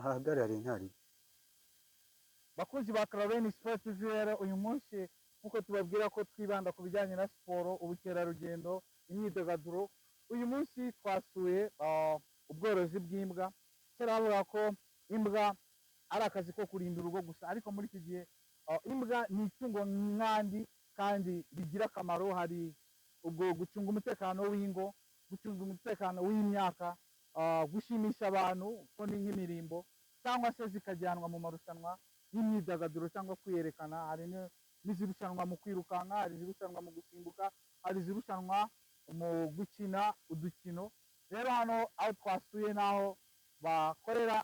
Ahagarare ntari. Bakunzi ba Claren Sport TV, rero uyu munsi nk'uko tubabwira ko twibanda ku bijyanye na siporo, ubukerarugendo, imyidagaduro, uyu munsi twasuye ubworozi bw'imbwa. Kera bavuga ko imbwa ari akazi ko kurinda urugo gusa, ariko muri iki gihe imbwa ni itungo nk'andi kandi rigira akamaro. Hari ubwo gucunga umutekano w'ingo, gucunga umutekano w'imyaka, gushimisha abantu ko ni nk'imirimbo, cyangwa se zikajyanwa mu marushanwa y'imyidagaduro cyangwa kwiyerekana. Hari n'izirushanwa mu kwirukanka, hari izirushanwa mu gusimbuka, hari izirushanwa mu gukina udukino. Rero hano aho twasuye n'aho bakorera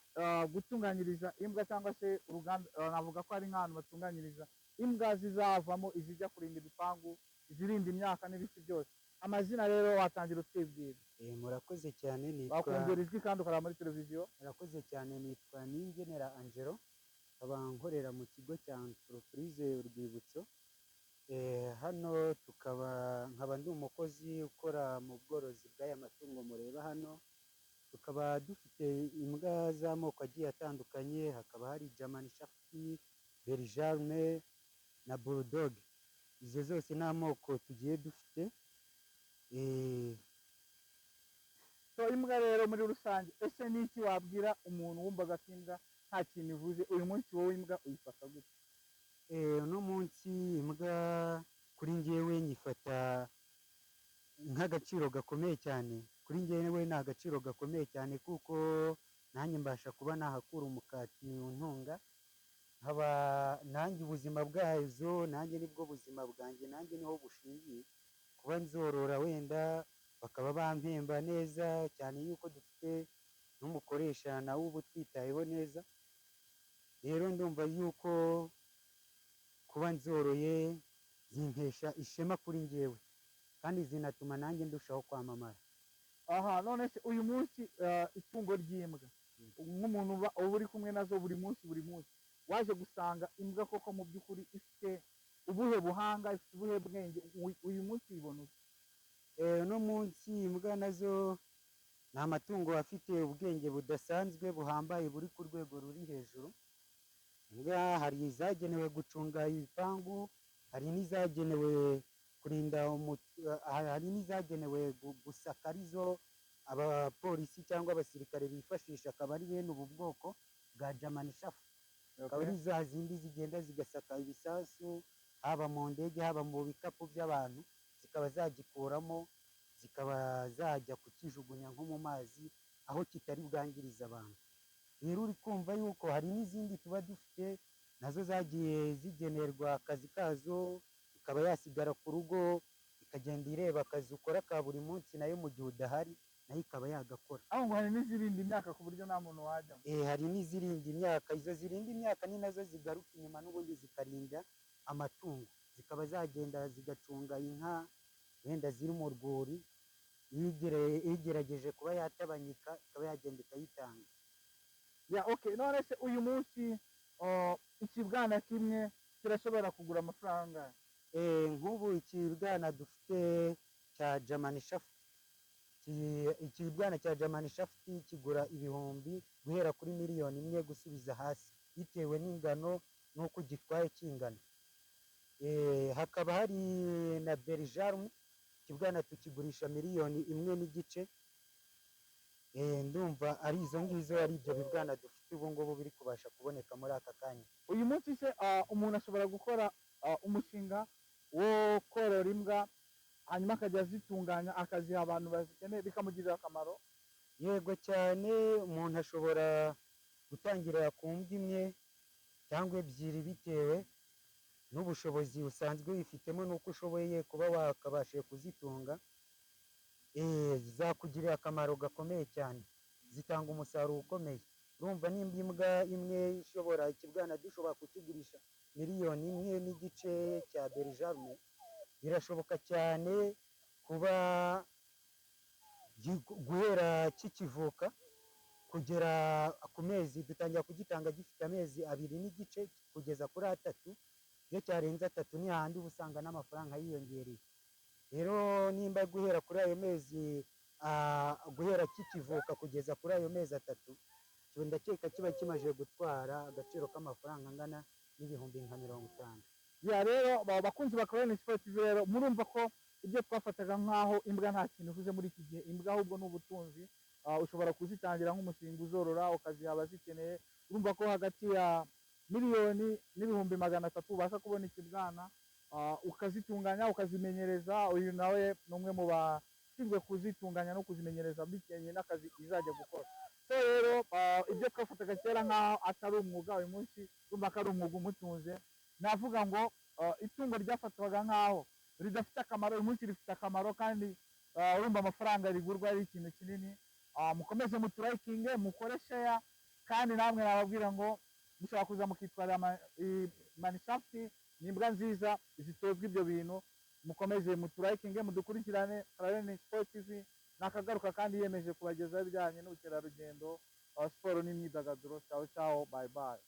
gutunganyiriza imbwa cyangwa se uruganda, navuga ko ari nk'ahantu batunganyiriza imbwa zizavamo izijya kurinda ibipangu, izirinda imyaka n'ibiki byose. Amazina rero watangira utwibwira. Murakoze cyane, nitwa Wakongera ijwi kandi ukareba muri televiziyo. Murakoze cyane, nitwa Ningenera Angelo, nkaba nkorera mu kigo cya Entreprise Urwibutso. Hano tukaba nkaba ndi umukozi ukora mu bworozi bw'aya matungo mureba hano. Tukaba dufite imbwa z'amoko agiye atandukanye, hakaba hari German Shepherd, Berger na Bulldog. Izo zose ni amoko tugiye dufite. So imbwa rero muri rusange, ese ni iki wabwira umuntu wumvaga ko imbwa nta kintu ivuze? Uyu munsi wowe imbwa uyifata gute? Uno munsi imbwa kuri njyewe nyifata nk'agaciro gakomeye cyane. Kuri njyewe ni agaciro gakomeye cyane kuko nanjye mbasha kuba nahakura umukati untunga, nkaba nanjye ubuzima bwazo nanjye nibwo buzima bwanjye, nanjye niho bushingiye. Kuba nzorora wenda bakaba bampemba neza cyane yuko dufite n'umukoresha nawe uba utwitayeho neza. Rero ndumva yuko kuba nzoroye zimpesha ishema kuri njyewe kandi zinatuma nanjye ndushaho kwamamara. Aha, none se uyu munsi itungo ry'imbwa, nk'umuntu uba uri kumwe nazo buri munsi buri munsi, waje gusanga imbwa koko mu by'ukuri ifite ubuhe buhanga, ifite ubuhe bwenge? Uyu munsi uyibona ute? Uno munsi imbwa nazo ni amatungo afite ubwenge budasanzwe, buhambaye, buri ku rwego ruri hejuru. Imbwa hari izagenewe gucunga ibipangu, hari n'izagenewe kurinda, hari n'izagenewe gusaka, arizo abapolisi cyangwa abasirikare bifashisha, akaba ari bene ubu bwoko bwa German Shepherd, akaba ari za zindi zigenda zigasaka ibisasu, haba mu ndege, haba mu bikapu by'abantu, zikaba zagikuramo, zikaba zajya kukijugunya nko mu mazi aho kitari bwangirize abantu. Rero uri kumva yuko hari n'izindi tuba dufite nazo zagiye zigenerwa akazi kazo, ikaba yasigara ku rugo ikagenda ireba akazi ukora ka buri munsi, nayo mu gihe udahari nayo ikaba yagakora. Aho ngo hari n'izirinda imyaka ku buryo nta muntu wajyamo. Hari n'izirinda imyaka. Izo zirinda imyaka ni nazo zigaruka inyuma n'ubundi zikarinda amatungo, zikaba zagenda zigacunga inka wenda ziri mu rwuri, igerageje kuba yatabanyika ikaba yagenda ikayitanga. Ya, okay. None se uyu munsi ikibwana kimwe kirashobora kugura amafaranga? Nk'ubu ikibwana dufite cya German Shepherd, ikibwana cya German Shepherd kigura ibihumbi guhera kuri miliyoni 1 gusubiza hasi, bitewe n'ingano n'uko gitwaye kingana. Hakaba hari na Berger, ikibwana tukigurisha miliyoni 1.5. Ndumva ari izo ngizo, ari ibyo bibwana dufite ubu ngubu biri kubasha kuboneka muri aka kanya. Uyu munsi se umuntu ashobora gukora umushinga wo korora imbwa, hanyuma akajya azitunganya akaziha abantu bazikeneye, bikamugirira akamaro? Yego cyane, umuntu ashobora gutangira ku mbwa imwe cyangwa ebyiri bitewe n'ubushobozi usanzwe wifitemo n'uko ushoboye kuba wakabashije kuzitunga. Zizakugirira akamaro gakomeye cyane, zitanga umusaruro ukomeye. Urumva nimba imbwa imwe ishobora, ikibwana dushobora kukigurisha miliyoni 1.5 cya Berger, birashoboka cyane kuba guhera kikivuka kugera ku mezi, dutangira kugitanga gifite amezi 2.5 kugeza kuri 3. Iyo cyarenze 3 ni hahandi uba usanga n'amafaranga yiyongereye. Rero nimba guhera kuri ayo mezi, guhera kikivuka kugeza kuri ayo mezi 3. Kiba, ndakeka, kiba kimaze gutwara agaciro k'amafaranga angana n'ibihumbi nka 50. Ya, rero bakunzi ba Crane Sport TV, rero murumva ko ibyo twafataga nk'aho imbwa nta kintu ivuze, muri iki gihe imbwa ahubwo ni ubutunzi. Ushobora kuzitangira nk'umushinga, uzorora, ukaziha abazikeneye. Urumva ko hagati ya 1,300,000 ubasha kubona ikibwana, ukazitunganya, ukazimenyereza. Uyu nawe ni umwe mu bashinzwe kuzitunganya no kuzimenyereza bitewe n'akazi izajya gukora. So rero, ibyo twafataga kera nk'aho atari umwuga, uyu munsi urumva ko ari umwuga umutunze. Navuga ngo itungo ryafatwaga nk'aho ridafite akamaro, uyu munsi rifite akamaro, kandi urumva amafaranga rigurwa ari ikintu kinini. Mukomeze muturayikinge, mukore share, kandi namwe nababwira ngo mushobora kuza mukitwarira manishafuti. Ni imbwa nziza zitozwa ibyo bintu. Mukomeze muturayikinge, mudukurikirane. Crane Sport TV nakagaruka, kandi yiyemeje kubagezaho ibijyanye n'ubukerarugendo, siporo n'imyidagaduro. Ciao ciao, bye bye.